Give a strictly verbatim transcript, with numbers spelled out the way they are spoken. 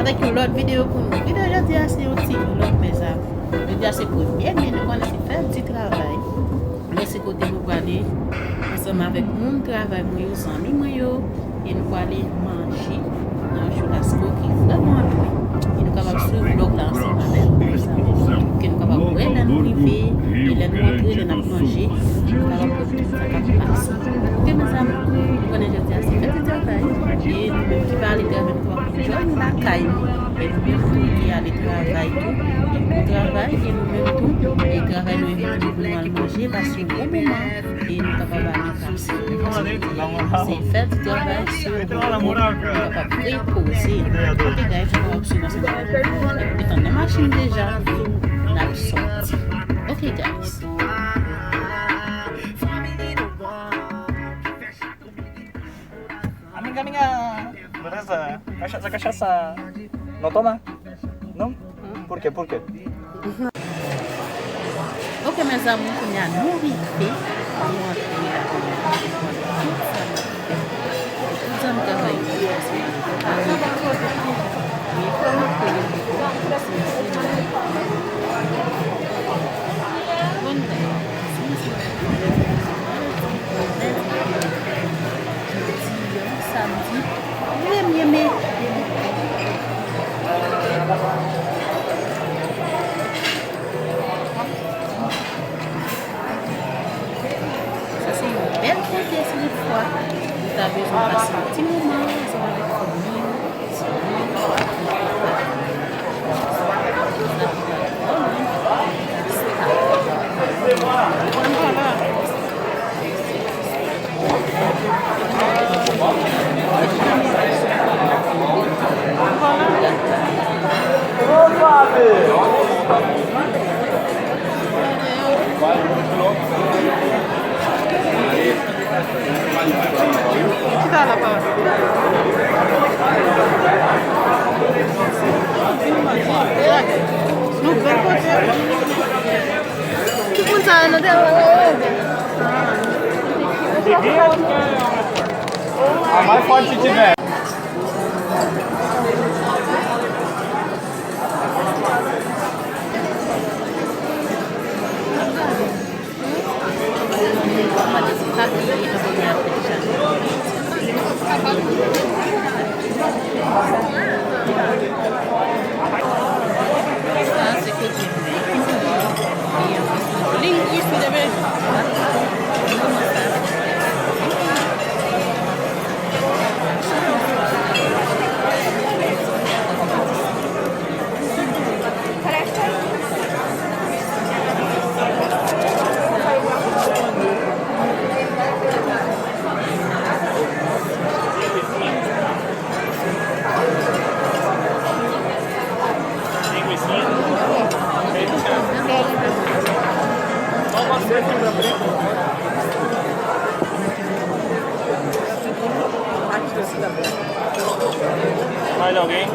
Avèk yon lòt videyo pou nou. Videyo jodi a se yon ti vlòg, mezanmi. Jodi a se premye me, nou konnen se fèt di travay. Men se kote nou prale ansanm avèk moun travay mwen yo, zanmi mwen yo, e nou prale manje nan yon churrasco ki vrèman lwen. E nou kapab swiv vlòg la ansanm avèk nou, mezanmi. Ke nou kapab wè lè nou rive, e lè nou antre, lè n ap manje, nou kapab wè tout sa k ap pase. Ok, mezanmi, nou konnen jodi a se fèt di travay. E nou menm ki pa ale travay, nou kapab jwenn lakay nou. E nou menm tou ki ale travay tou, e bon travay, e nou menm tou, e travay nou envite nou pou nou al manje, pase yon bon moman, e nou kapab ale pase. Se fèt di travay, se yon bon moman, nou kapab repoze. Ok, guys, nou kapab swiv ansanm avèk nou. Etan nan machin deja, n ap sòti. Ok, guys. Amiga, amiga. Beleza? Cachaça, cachaça. Não toma? Não? Por quê? Por quê? Ok, mezanmi, kounye a nou rive. Nou antre la. Tout sa nou fè. Tout sa nou travay. Bon, samdi, premye me. Sa se yon bèl kote, si toutfwa ou ta bezwen pase yon ti moman ansanm avèk fanmi w. Ki sa la pa? Nou bèl kote. Ki moun sa yo nan te? A, mai forte se tiver. Mai logo, hein?